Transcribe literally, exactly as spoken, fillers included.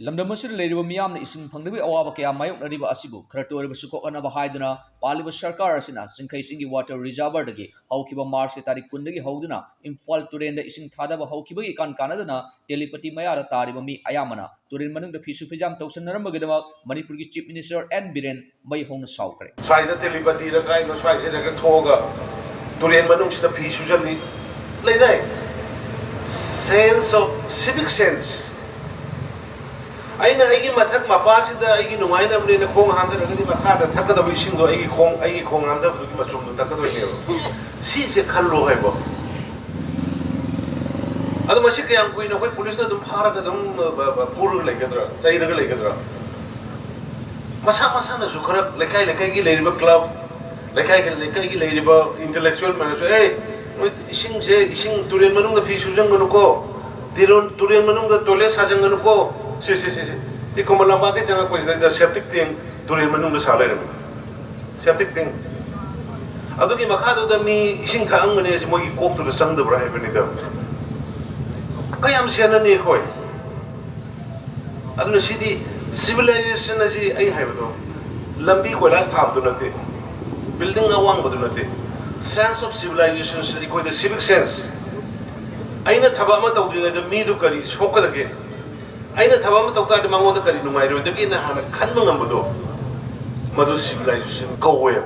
ꯂꯝꯗꯝ ꯑꯁꯤꯗ ꯂꯩꯔꯤꯕ ꯃꯤꯌꯥꯝꯅ ꯏꯁꯤꯡ ꯐꯪꯗꯕꯒꯤ ꯑꯋꯥꯕ ꯀꯌꯥ ꯃꯥꯌꯣꯛꯅꯔꯤꯕ ꯑꯁꯤꯕꯨ ꯈꯔꯇ ꯑꯣꯏꯔꯕꯁꯨ ꯀꯣꯛꯍꯟꯅꯕ ꯍꯥꯏꯗꯨꯅ ꯄꯥꯜꯂꯤꯕ ꯁꯔꯀꯥꯔ ꯑꯁꯤꯅ ꯆꯤꯡꯈꯩ ꯆꯤꯡꯒꯤ ꯋꯥꯇꯔ ꯔꯤꯖꯥꯔꯚꯔꯗꯒꯤ ꯍꯧꯈꯤꯕ ꯃꯥꯔꯆꯀꯤ ꯇꯥꯔꯤꯛ ꯀꯨꯟꯗꯒꯤ ꯍꯧꯗꯨꯅ ꯏꯝꯐꯥꯜ ꯇꯨꯔꯦꯟꯗ ꯏꯁꯤꯡ ꯊꯥꯗꯕ ꯍꯧꯈꯤꯕꯒꯤ ꯏꯀꯥꯟ ꯀꯥꯟꯅꯗꯅ ꯇꯦꯂꯤꯄꯇꯤ ꯃꯌꯥꯗ ꯇꯥꯔꯤꯕ ꯃꯤ ꯑꯌꯥꯝꯕꯅ ꯇꯨꯔꯦꯟ ꯃꯅꯨꯡꯗ ꯐꯤꯁꯨ ꯐꯤꯖꯥꯝ ꯇꯧꯁꯟꯅꯔꯝꯕꯒꯤꯗꯃꯛ ꯃꯅꯤꯄꯨꯔꯒꯤ ꯆꯤꯐ ꯃꯤꯅꯤꯁꯇꯔ ꯑꯦꯟ ꯕꯤꯔꯦꯟ ꯃꯩ ꯍꯧꯅ ꯁꯥꯎꯈ꯭ꯔꯦ꯫ ꯁ꯭ꯋꯥꯏꯗ ꯇꯦꯂꯤꯄꯇꯤꯔ ꯀꯥꯏꯅꯣ ꯁ꯭ꯋꯥꯏꯁꯤꯗꯒ ꯊꯣꯛꯑꯒ ꯇꯨꯔꯦꯟ ꯃꯅꯨꯡꯁꯤꯗ ꯐꯤ ꯁꯨꯖꯜꯂꯤ꯫ ꯂꯩꯗꯥꯏ? Sense of civic sense꯫ ꯑꯩꯅ ꯑꯩꯒꯤ ꯃꯊꯛ ꯃꯄꯥꯁꯤꯗ ꯑꯩꯒꯤ ꯅꯨꯡꯉꯥꯏꯅꯕꯅꯦꯅ ꯈꯣꯡ ꯍꯥꯝꯊꯔꯒꯗꯤ ꯃꯈꯥꯗ ꯊꯛꯀꯗꯕ ꯏꯁꯤꯡꯗꯣ ꯑꯩꯒꯤ ꯈꯣꯡ, ꯑꯩꯒꯤ ꯈꯣꯡ ꯍꯥꯝꯊꯕꯗꯨꯒꯤ ꯃꯆꯨꯝꯗꯣ ꯊꯛꯀꯗꯣꯏꯅꯦꯕ꯫ ꯁꯤꯁꯦ ꯈꯜꯂꯣ ꯍꯥꯏꯕ꯫ ꯑꯗꯣ ꯃꯁꯤ ꯀꯌꯥꯝ ꯀꯨꯏꯅ ꯑꯩꯈꯣꯏ ꯄꯨꯂꯤꯁꯅ ꯑꯗꯨꯝ ꯐꯥꯔꯒ ꯑꯗꯨꯝ, ꯑ, ꯑ, ꯑ, ꯐꯨꯔꯒ ꯂꯩꯒꯗ꯭ꯔꯥ, ꯆꯩꯔꯒ ꯂꯩꯒꯗ꯭ꯔꯥ? ꯃꯁꯥ ꯃꯁꯥꯅꯁꯨ ꯈꯔ ꯂꯩꯀꯥꯏ ꯂꯩꯀꯥꯏꯒꯤ ꯂꯩꯔꯤꯕ ꯀ꯭ꯂꯕ, ꯂꯩꯀꯥꯏ ꯂꯩꯀꯥꯏꯒꯤ ꯂꯩꯔꯤꯕ ꯏꯟꯇꯦꯂꯦꯛꯆꯨꯋꯦꯜ ꯃꯌꯥꯝꯁꯨ, "ꯑꯦ, ꯅꯣꯏ ꯏꯁꯤꯡꯁꯦ, ꯏꯁꯤꯡ ꯇꯨꯔꯦꯟ ꯃꯅꯨꯡꯗ ꯐꯤ ꯁꯨꯖꯟꯒꯅꯨꯀꯣ, ꯇꯤꯔꯣꯟ-, ꯇꯨꯔꯦꯟ ꯃꯅꯨꯡꯗ ꯇꯣꯏꯂꯦꯠ ꯁꯥꯖꯟꯒꯅꯨꯀꯣ", ꯁꯤ, ꯁꯤ, ꯁꯤ, ꯁꯤ꯫ ꯁꯤ ꯈꯨꯃꯟ ꯂꯝꯄꯥꯛꯀꯤ ꯆꯪꯉꯛꯄꯁꯤꯗꯩꯗ ꯁꯦꯞꯇꯤꯛ ꯇꯦꯡ ꯇꯨꯔꯦꯟ ꯃꯅꯨꯡꯗ ꯁꯥ ꯂꯩꯔꯝꯃꯤ꯫ ꯁꯦꯞꯇꯤꯛ ꯇꯦꯡ꯫ ꯑꯗꯨꯒꯤ ꯃꯈꯥꯗꯨꯗ ꯃꯤ ꯏꯁꯤꯡ ꯊꯛꯑꯝꯒꯅꯤ ꯍꯥꯏꯁꯦ ꯃꯣꯏꯒꯤ ꯀꯣꯛꯇꯨꯗ ꯆꯪꯗꯕ꯭ꯔꯥ ꯍꯥꯏꯕꯅꯤꯗ꯫ ꯀꯌꯥꯝ ꯁꯦꯟꯅꯅꯤ ꯑꯩꯈꯣꯏ? ꯑꯗꯨꯅ ꯁꯤꯗꯤ ꯁꯤꯚꯤꯂꯥꯏꯖꯦꯁꯟ ꯑꯁꯤ ꯑꯩ ꯍꯥꯏꯕꯗꯣ ꯂꯝꯕꯤ ꯀꯣꯏꯂꯥꯁ ꯊꯥꯕꯗꯨ ꯅꯠꯇꯦ, ꯕꯤꯜꯗꯤꯡ ꯑꯋꯥꯡꯕꯗꯨ ꯅꯠꯇꯦ꯫ Sense of civilization ꯁꯤ ꯑꯩꯈꯣꯏꯗ civic sense, ꯑꯩꯅ ꯊꯕꯛ ꯑꯃ ꯇꯧꯗ꯭ꯔꯤꯉꯩꯗ ꯃꯤꯗꯨ ꯀꯔꯤ ꯁꯣꯛꯀꯗꯒꯦ, ꯑꯩꯅ ꯊꯕꯛ ꯑꯃ ꯇꯧ ꯇꯥꯔꯗꯤ ꯃꯉꯣꯟꯗ ꯀꯔꯤ ꯅꯨꯡꯉꯥꯏꯔꯣꯏꯗꯒꯦꯅ ꯍꯥꯟꯅ ꯈꯟꯕ ꯉꯝꯕꯗꯣ, ꯃꯗꯨ ꯁꯤꯚꯤꯂꯥꯏꯖꯦꯁꯟ ꯀꯧꯋꯦꯕ꯫